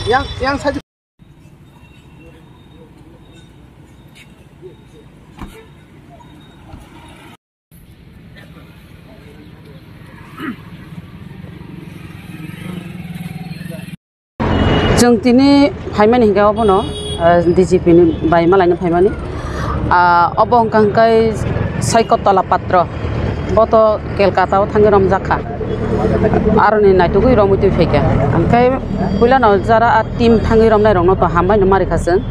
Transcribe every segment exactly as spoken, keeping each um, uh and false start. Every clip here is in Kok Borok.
Yang, yang saja. Chwng tini phaimani hinkhe obono, eh, D G P ni bai malaino phaimani. Ah, obo hwnkha hwnkhe Saikotola Patro. Bo to Kolkata o thangwi romjak kha. Aroni naitugwi romwi twi phaikha. Hwnkhe puilano jara a team thangwi romnai rokno to hambai no mari kha chwng.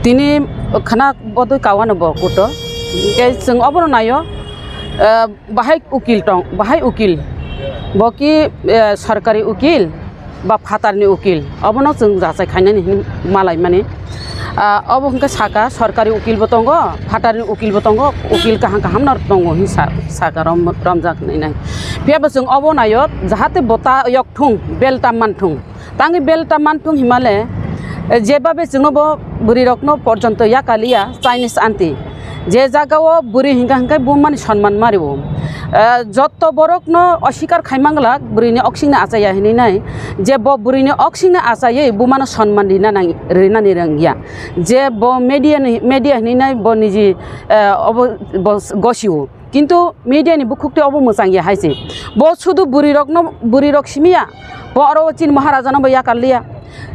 Tini khwna bodwi kawano bo kuto. Hwnkhe chwng obono naio, eh, bahai ukil tong, bahai ukil. Bo ki, eh, sorkari ukil ba phatarni ukil, obono chwng jachai khainani hin malaimani. Ah, obo hwnkhe saka, sorkari ukilbo tongo, phatarni ukilbo tongo, ukil kaham kahamno tongo hin sa-, saka rom-, romjak hinwi nai. Phiyaba chwng obo naio, jahate bo ta yok thung, bel ta man thung. Tangwi bel ta man thung hinmale, eh, jebabe chwngno bo bwrwirokno porjonto yakaliya Chinese aunty. Je jagao bwrwi hinkha hinkhe bumani sonman mario. Eh, jotto borokno osikar khai manglak bwrwini oksingni achaiya hinwi nai, je bo bwrwini oksingni achaiwi bumano sonman rina nang-, rinani rwngya. Je bo media ni, media hinwi nai bo niji, eh, obo bo gosio. Kintu media ni bukhuk twi obo mwchang ya hai se. Bo sudu bwrwi rokno, bwrwi rok simi ya. Bo aro chini Maharaja no bo yakar liya.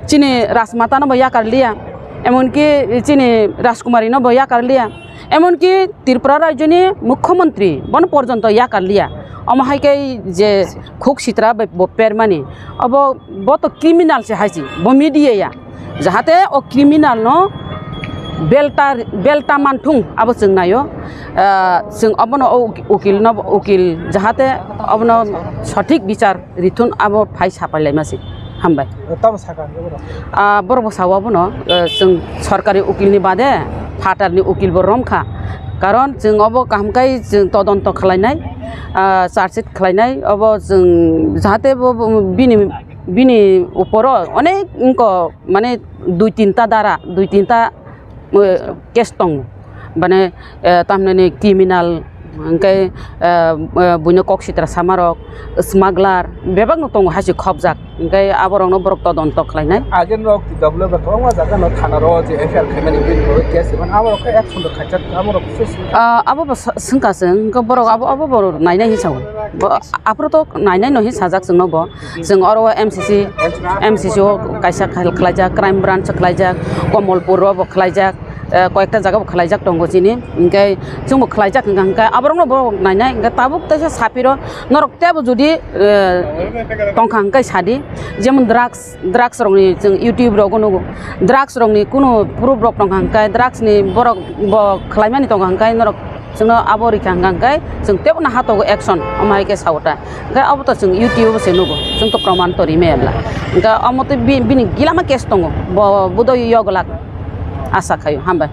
Chini Rajmata no bo yakar liya. Emonki chini Rajkumari no bo yakar liya. Emonki Tripura rajyo ni Mukhyamantri bono porjonto yakar liya. Omo hai khe je khuk sitra bai bo permani. Obo bo to criminal se hai se. Bo media ya. Jahate o criminal no belta, belta manthung abo chwng naio. Ah, chwng obono o uk-, ukil no, ukil jahate obono sothik bichar rithun abo phai sapai laima se. Hambai. Tamo saka ang borok? Ah, borok bo sao abono, eh, chwng sorkari ukil ni bade phatar ni ukil bo romkha. Karon chwng obo kaham kai chwng todonto khlainai, ah, charge sheet khlainai obo chwng jahate bo, bo bini bini uporo onek wngkha, mane dui tinta dara, dui tinta, eh, case tongo. Mane, eh, tamhinani criminal, hwnkhe, eh, eh, buino kok sitra samarok, smuggler, bebakno tongo hai se khopjak. Hwnkhe aborokno borok todonto khlainai. Agent rok T W ba kwbangma jaga no thana ro je F I R khaimani bini bagwi case hwnmani aborok khe action rok khaijak, aborok se se. Ah, abo bo sa-, swngkha se, hwnkhe borok abo, abo bo nainai hinwi sao. Bo, aphuru to nainai no hinwi sajak chwngno bo. Chwng oro M C C, M C C o kaisa khal-, khlaijak, crime branch o khlaijak, Komolpur o bo khlaijak, eh, koyekta jaga bo khlaijak tongo chini. Hinkhe chwngbo khlaijak hwnkha, hwnkhe aborokno bo nainai, hinkhe tabuk teisa sapiro norok teibo jodi, eh, tongkha hwnkhe sadi, jemon drugs, drugs rokni chwng YouTube rogo nugo, drugs rokni kunu proof rok tongkha hwnkhe, drugs ni borok bo khlaimani tongkha hwnkhe norok Chwngno abo rikha hwnkha hwnkhe chwng teibo no hatogo action, omo hai khe sao ta. Hwnkhe abo to chwng YouTube o se nugo, chwng to proman to rimaya bla. Hwnkhe omo tei bi-, bini gilama case tongo, bo budoi yogwlak asa khaio, hambai.